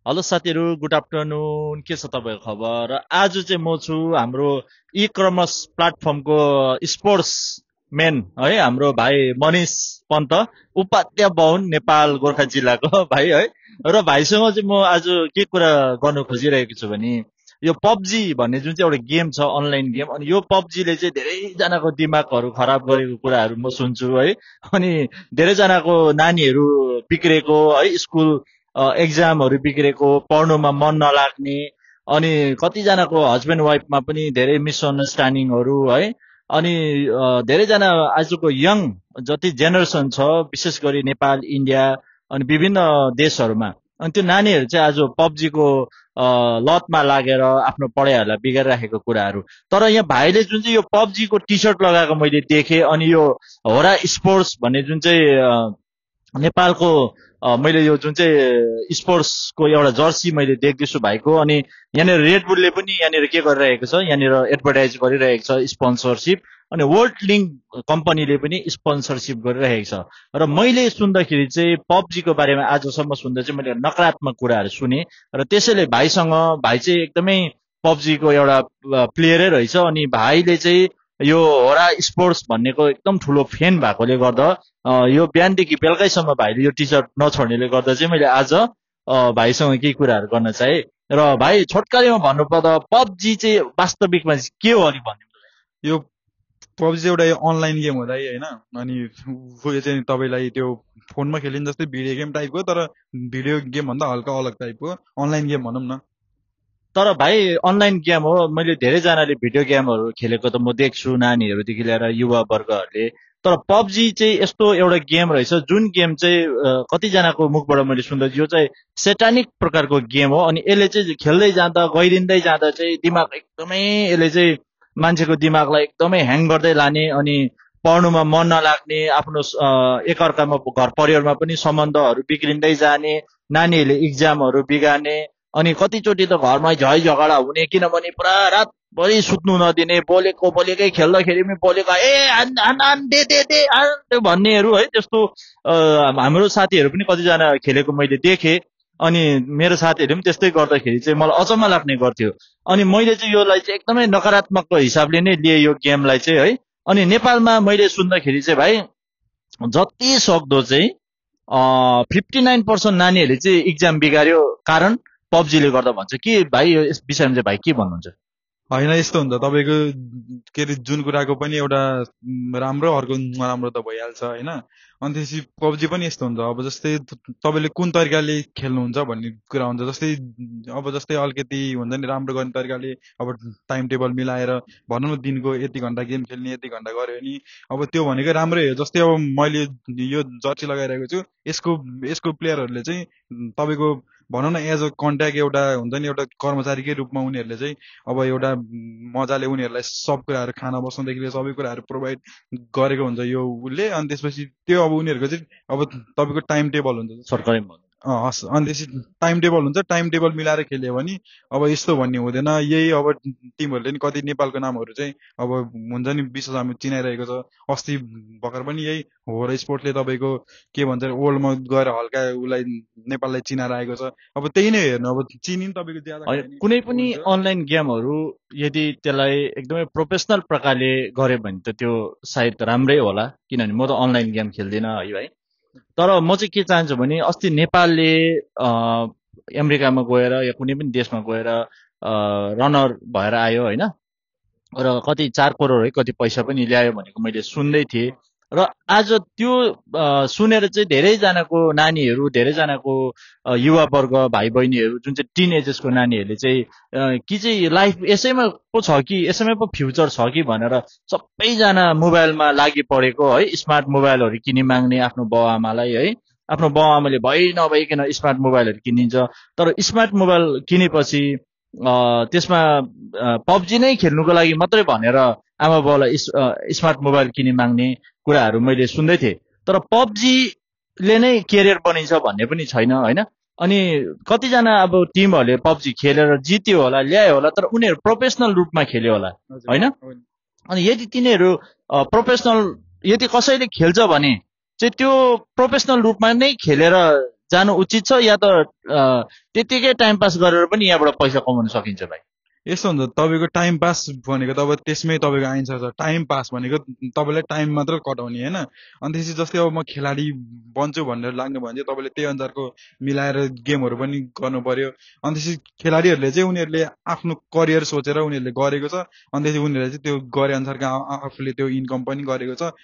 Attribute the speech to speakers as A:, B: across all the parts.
A: Hello साथीहरू, good afternoon. के छ तपाईँको खबर? आज चाहिँ म छु हाम्रो ई कमर्स प्लेटफर्मको स्पोर्ट्स मेन है, हाम्रो भाइ मनिष पन्त, उपाध्याय बाहुन, नेपाल गोर्खा जिल्लाको भाइ है। र भाइसँग चाहिँ म आज के कुरा गर्नु खोजिरहेको छु भने यो पब्जी भन्ने जुन चाहिँ एउटा गेम छ, अनलाइन गेम, अनि यो पब्जीले चाहिँ धेरैजनाको दिमागहरू खराब गरेको कुराहरू म सुन्छु है। अनि धेरैजनाको नानीहरू बिग्रेको है, स्कुल एक्जामहरू बिग्रेको, पढ्नुमा मन नलाग्ने, अनि कतिजनाको हस्बेन्ड वाइफमा पनि धेरै मिसअन्डरस्ट्यान्डिङहरू है। अनि धेरैजना आजको यङ जति जेनेरेसन छ, विशेष गरी नेपाल, इन्डिया अनि विभिन्न देशहरूमा, अनि त्यो नानीहरू चाहिँ आज पब्जीको लतमा लागेर आफ्नो पढाइहरूलाई बिगारिराखेको कुराहरू। तर यहाँ भाइले जुन चाहिँ यो पब्जीको टी सर्ट लगाएको मैले देखेँ, अनि यो होरा स्पोर्ट्स भन्ने जुन चाहिँ नेपालको मैले यो जुन चाहिँ स्पोर्ट्सको एउटा जर्सी मैले देख्दैछु भाइको, अनि यहाँनिर रेड बुलले पनि यहाँनिर के गरिरहेको छ, यहाँनिर एडभर्टाइज गरिरहेको छ, स्पोन्सरसिप। अनि वर्ल्ड लिङ्क कम्पनीले पनि स्पोन्सरसिप गरिरहेको छ। र मैले सुन्दाखेरि चाहिँ पब्जीको बारेमा आजसम्म सुन्दा चाहिँ मैले नकारात्मक कुराहरू सुने, र त्यसैले भाइसँग, भाइ चाहिँ एकदमै पब्जीको एउटा प्लेयरै रहेछ, अनि भाइले चाहिँ यो होरा स्पोर्ट्स भन्नेको एकदम ठुलो फ्यान भएकोले गर्दा यो बिहानदेखि बेलुकैसम्म भाइले यो टी सर्ट नछोड्नेले गर्दा चाहिँ मैले आज भाइसँग केही कुराहरू गर्न चाहेँ। र भाइ, छोटकरीमा भन्नुपर्दा पब्जी चाहिँ वास्तविकमा चाहिँ के हो अलिक भन्नु?
B: यो पब्जी एउटा अनलाइन गेम हो दाइ होइन। अनि यो चाहिँ तपाईँलाई त्यो फोनमा खेलिने जस्तै भिडियो गेम टाइपको, तर भिडियो गेम भन्दा हल्का अलग टाइपको अनलाइन गेम भनौँ न।
A: तर भाइ, अनलाइन गेम हो, मैले धेरैजनाले भिडियो गेमहरू खेलेको त म देख्छु, नानीहरूदेखि लिएर युवा वर्गहरूले। तर पब्जी चाहिँ यस्तो एउटा गेम रहेछ जुन गेम चाहिँ कतिजनाको मुखबाट मैले सुन्दा यो चाहिँ सेटानिक प्रकारको गेम हो। अनि यसले चाहिँ खेल्दै जाँदा, गहिरिँदै जाँदा चाहिँ दिमाग एकदमै, यसले चाहिँ मान्छेको दिमागलाई एकदमै ह्याङ गर्दै लाने, अनि पढ्नुमा मन नलाग्ने, आफ्नो एकअर्कामा घर परिवारमा पनि सम्बन्धहरू बिग्रिँदै जाने, नानीहरूले इक्जामहरू बिगार्ने, अनि कतिचोटि त घरमा झै झगडा हुने, किनभने पुरा रातभरि सुत्नु नदिने, बोलेको बोलेकै, खेल्दाखेरि पनि बोलेको, ए आन आन आन दे दे दे आन त्यो भन्नेहरू है। त्यस्तो हाम्रो साथीहरू पनि कतिजना खेलेको मैले देखेँ, अनि मेरो साथीहरूले पनि त्यस्तै गर्दाखेरि चाहिँ मलाई अचम्म लाग्ने गर्थ्यो। अनि मैले चाहिँ योलाई चाहिँ एकदमै नकारात्मकको हिसाबले नै लिएँ यो गेमलाई चाहिँ है। अनि नेपालमा मैले सुन्दाखेरि चाहिँ भाइ, जति सक्दो चाहिँ 59% नानीहरूले चाहिँ इक्जाम बिगार्यो, कारण पब्जीले गर्दा भन्छ कि भाइ। यस विषयमा चाहिँ भाइ के भन्नुहुन्छ?
B: होइन, यस्तो हुन्छ तपाईँको के अरे जुन कुराको पनि एउटा राम्रो अर्को नराम्रो त भइहाल्छ होइन। अनि त्यसपछि पब्जी पनि यस्तो हुन्छ। अब जस्तै तपाईँले कुन तरिकाले खेल्नुहुन्छ भन्ने कुरा हुन्छ। जस्तै अलिकति हुन्छ नि राम्रो गर्ने तरिकाले, अब टाइम टेबल मिलाएर भनौँ न, दिनको यति घन्टा गेम खेल्ने, यति घन्टा गऱ्यो भने अब त्यो भनेको राम्रै हो। जस्तै अब मैले यो जर्सी लगाइरहेको छु, यसको यसको प्लेयरहरूले चाहिँ तपाईँको भनौँ न एज अ कन्ट्याक्ट एउटा हुन्छ नि, एउटा कर्मचारीकै रूपमा उनीहरूले चाहिँ अब एउटा मजाले उनीहरूलाई सब कुराहरू, खाना बस्नदेखि लिएर सबै कुराहरू प्रोभाइड गरेको हुन्छ यो उसले। अनि त्यसपछि त्यो अब उनीहरूको चाहिँ अब तपाईँको टाइम टेबल हुन्छ
A: सरकारी
B: हस्। अनि त्यसपछि टाइम टेबल हुन्छ, टाइम टेबल मिलाएर खेल्यो भने अब यस्तो भन्ने हुँदैन। यही अब टिमहरूले नि कति नेपालको नामहरू चाहिँ अब हुन्छ नि विश्वमा चिनाइरहेको छ। अस्ति भर्खर पनि यही हो र स्पोर्टले तपाईँको के भन्छ वर्ल्डमा गएर हल्का उसलाई नेपाललाई चिनाएर आएको छ। अब त्यही नै हेर्नु, अब चिनी नि तपाईँको ज्यादा
A: कुनै पनि अनलाइन गेमहरू यदि त्यसलाई एकदमै प्रोफेसनल प्रकारले गऱ्यो भने त त्यो सायद राम्रै होला, किनभने म त अनलाइन गेम खेल्दिनँ है भाइ। तर म चाहिँ के चाहन्छु भने, अस्ति नेपालले अमेरिकामा गएर या कुनै पनि देशमा गएर रनर भएर आयो होइन, र कति 4 करोड है कति पैसा पनि ल्यायो भनेको मैले सुन्दै थिएँ। र आज त्यो सुनेर चाहिँ धेरैजनाको नानीहरू, धेरैजनाको युवा वर्ग भाइ बहिनीहरू, जुन चाहिँ टिन एजेसको नानीहरूले चाहिँ कि चाहिँ लाइफ यसैमा पो छ कि, यसैमा पो फ्युचर छ कि भनेर सबैजना मोबाइलमा लागि परेको है। स्मार्ट मोबाइलहरू किनि माग्ने आफ्नो बाउ आमालाई है। आफ्नो बाउ आमाले भइ नभइकन स्मार्ट मोबाइलहरू किनिन्छ, तर स्मार्ट मोबाइल किनेपछि त्यसमा पब्जी नै खेल्नुको लागि मात्रै भनेर आमा बाउलाई स्मार्ट मोबाइल किनि माग्ने कुराहरू मैले सुन्दै थिएँ। तर पब्जीले नै केरियर बनिन्छ भन्ने पनि छैन होइन। अनि कतिजना अब टिमहरूले पब्जी खेलेर जित्यो होला, ल्यायो होला, तर उनीहरू प्रोफेसनल रूपमा खेल्यो होला होइन। अनि यदि तिनीहरू प्रोफेसनल, यदि कसैले खेल्छ भने चाहिँ त्यो प्रोफेसनल रूपमा नै खेलेर जानु उचित छ या त त्यतिकै टाइम पास गरेर पनि यहाँबाट पैसा कमाउन सकिन्छ भाइ?
B: यस्तो हुन्छ तपाईँको टाइम पास भनेको त अब त्यसमै तपाईँको आन्सर छ। टाइम पास भनेको तपाईँलाई टाइम मात्र कटाउने होइन। अनि त्यसपछि जस्तै अब म खेलाडी बन्छु भनेर लाग्नु भने चाहिँ तपाईँले त्यही अनुसारको मिलाएर गेमहरू पनि गर्नु पर्यो। अनि त्यसपछि खेलाडीहरूले चाहिँ उनीहरूले आफ्नो करियर सोचेर उनीहरूले गरेको छ। अनि त्यसपछि उनीहरूले चाहिँ त्यो गरे अनुसारको आफूले त्यो इन्कम पनि गरेको छ।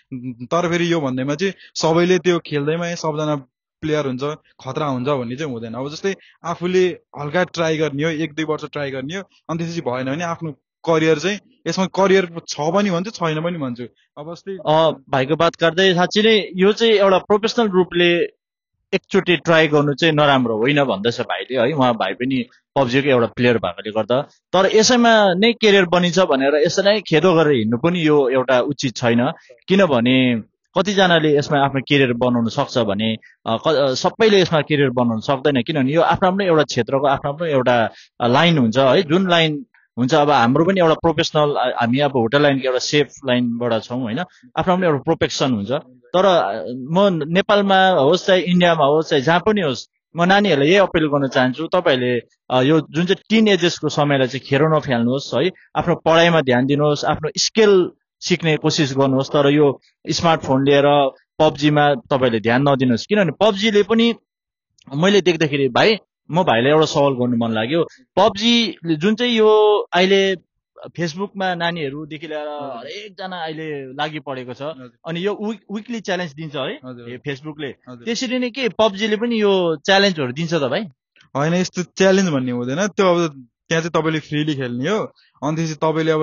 B: तर फेरि यो भन्दैमा चाहिँ सबैले त्यो खेल्दैमा सबजना प्लेयर हुन्छ खतरा हुन्छ भन्ने चाहिँ हुँदैन। अब जस्तै आफूले हल्का ट्राई गर्ने हो, 1-2 वर्ष ट्राई गर्ने हो। अनि त्यसपछि भएन भने आफ्नो करियर चाहिँ यसमा करियर छ पनि भन्छु छैन पनि भन्छु। अब जस्तै
A: भाइको बात काट्दै साँच्ची नै यो चाहिँ एउटा प्रोफेसनल रूपले एकचोटि ट्राई गर्नु चाहिँ नराम्रो होइन भन्दैछ भाइले है। उहाँ भाइ पनि पब्जीको एउटा प्लेयर भएकोले गर्दा, तर यसैमा नै केरियर बनिन्छ भनेर यसै नै खेदो गरेर हिँड्नु पनि यो एउटा उचित छैन। किनभने कतिजनाले यसमा आफ्नो केरियर बनाउन सक्छ भने सबैले यसमा केरियर बनाउन सक्दैन। किनभने यो आफ्नो आफ्नो एउटा क्षेत्रको आफ्नो आफ्नो एउटा लाइन हुन्छ है, जुन लाइन हुन्छ। अब हाम्रो पनि एउटा प्रोफेसनल, हामी अब होटल लाइनको एउटा सेफ लाइनबाट छौँ होइन, आफ्नो आफ्नो एउटा प्रोफेसन हुन्छ। तर म नेपालमा होस् चाहे इन्डियामा होस् चाहे जहाँ पनि होस्, म नानीहरूलाई यही अपिल गर्न चाहन्छु, तपाईँहरूले यो जुन चाहिँ टिन एजेसको समयलाई चाहिँ खेरो नफाल्नुहोस् है। आफ्नो पढाइमा ध्यान दिनुहोस्, आफ्नो स्किल सिक्ने कोसिस गर्नुहोस्। तर यो स्मार्टफोन लिएर पब्जीमा तपाईँले ध्यान नदिनुहोस्। किनभने पब्जीले पनि मैले देख्दाखेरि भाइ, म भाइलाई एउटा सवाल गर्नु मन लाग्यो। पब्जी जुन चाहिँ यो अहिले फेसबुकमा नानीहरूदेखि लिएर हरेकजना अहिले लागि परेको छ, अनि यो विकली च्यालेन्ज दिन्छ है फेसबुकले। त्यसरी नै के पब्जीले पनि यो च्यालेन्जहरू दिन्छ त भाइ?
B: होइन, यस्तो च्यालेन्ज भन्ने हुँदैन। त्यो अब त्यहाँ चाहिँ तपाईँले फ्रीली खेल्ने हो। अनि त्यसपछि तपाईँले अब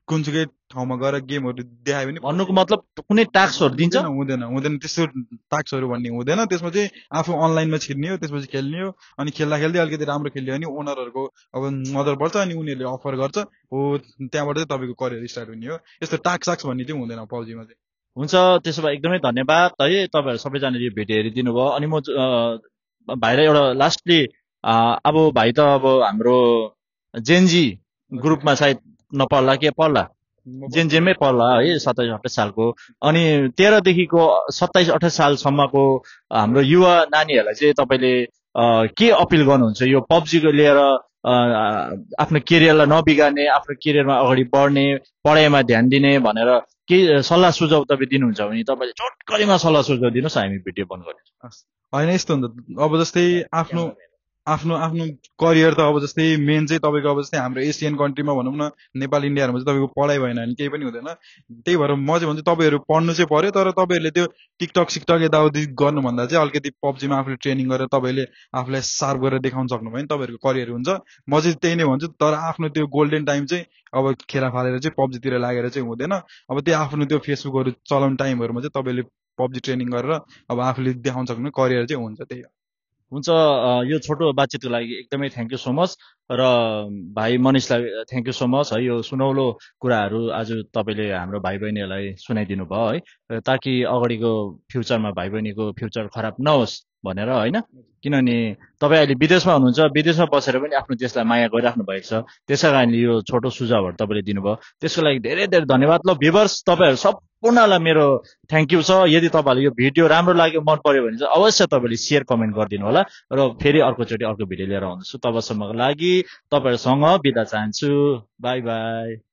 B: कुनसुकै ठाउँमा गएर गेमहरू देखायो भने
A: भन्नुको मतलब कुनै टास्कहरू दिन्छ?
B: हुँदैन हुँदैन, त्यस्तो टास्कहरू भन्ने हुँदैन। त्यसमा चाहिँ आफू अनलाइनमा छिर्ने हो, त्यसपछि खेल्ने हो। अनि खेल्दा खेल्दै अलिकति राम्रो खेल्यो भने ओनरहरूको अब नजर पर्छ, अनि उनीहरूले अफर गर्छ हो, त्यहाँबाट चाहिँ तपाईँको करियर स्टार्ट हुने हो। यस्तो टास्क भन्ने चाहिँ हुँदैन पब्जीमा चाहिँ।
A: हुन्छ, त्यसो भए एकदमै धन्यवाद है, तपाईँहरू सबैजनाले यो भिडियो हेरिदिनु भयो। अनि म भाइलाई एउटा लास्टली, अब भाइ त अब हाम्रो जेनजी ग्रुपमा सायद नपर्ला के पर्ला, जेनजेमै पर्ला है, 27-28 सालको। अनि 13देखिको 27-28 सालसम्मको हाम्रो युवा नानीहरूलाई चाहिँ तपाईँले के अपिल गर्नुहुन्छ यो पब्जीको लिएर आफ्नो केरियरलाई नबिगार्ने, आफ्नो केरियरमा अगाडि बढ्ने, पढाइमा ध्यान दिने भनेर केही सल्लाह सुझाव तपाईँ दिनुहुन्छ भने तपाईँले चोटकरीमा सल्लाह सुझाव दिनुहोस्, हामी भिडियो बन्द गर्छौँ।
B: होइन, यस्तो हुन्छ अब जस्तै आफ्नो आफ्नो आफ्नो करियर त अब जस्तै मेन चाहिँ तपाईँको अब जस्तै हाम्रो एसियन कन्ट्रीमा भनौँ न, नेपाल इन्डियाहरूमा चाहिँ तपाईँको पढाइ भएन भने केही पनि हुँदैन। त्यही भएर म चाहिँ भन्छु तपाईँहरू पढ्नु चाहिँ पर्यो, तर तपाईँहरूले त्यो टिकटक सिकटक यताउति गर्नुभन्दा चाहिँ अलिकति पब्जीमा आफूले ट्रेनिङ गरेर तपाईँले आफूलाई सार्प गरेर देखाउन सक्नुभयो भने तपाईँहरूको करियर हुन्छ। म चाहिँ त्यही नै भन्छु। तर आफ्नो त्यो गोल्डन टाइम चाहिँ अब खेला फालेर चाहिँ पब्जीतिर लागेर चाहिँ हुँदैन। अब त्यो आफ्नो त्यो फेसबुकहरू चलाउने टाइमहरूमा चाहिँ तपाईँले पब्जी ट्रेनिङ गरेर अब आफूले देखाउन सक्नु करियर चाहिँ हुन्छ। त्यही हो।
A: हुन्छ, यो छोटो बातचितको लागि एकदमै थ्याङ्क यू सो मच। र भाइ मनिषलाई थ्याङ्क यू सो मच है, यो सुनौलो कुराहरू आज तपाईँले हाम्रो भाइ बहिनीहरूलाई सुनाइदिनु भयो है, ताकि अगाडिको फ्युचरमा भाइ बहिनीको फ्युचर खराब नहोस् भनेर होइन। किनभने तपाईँ अहिले विदेशमा हुनुहुन्छ, विदेशमा बसेर पनि आफ्नो देशलाई माया गरिराख्नु भएको छ, त्यसै कारणले यो छोटो सुझावहरू तपाईँले दिनुभयो, त्यसको लागि धेरै धेरै धन्यवाद। ल भ्युवर्स, तपाईँहरू सम्पूर्णलाई मेरो थ्याङ्क यू छ। यदि तपाईँहरूलाई यो भिडियो राम्रो लाग्यो, मन पर्यो भने चाहिँ अवश्य तपाईँले सेयर कमेन्ट गरिदिनु होला। र फेरि अर्कोचोटि अर्को भिडियो लिएर आउँदैछु। तबसम्मको लागि तपाईँहरूसँग बिदा चाहन्छु। By by.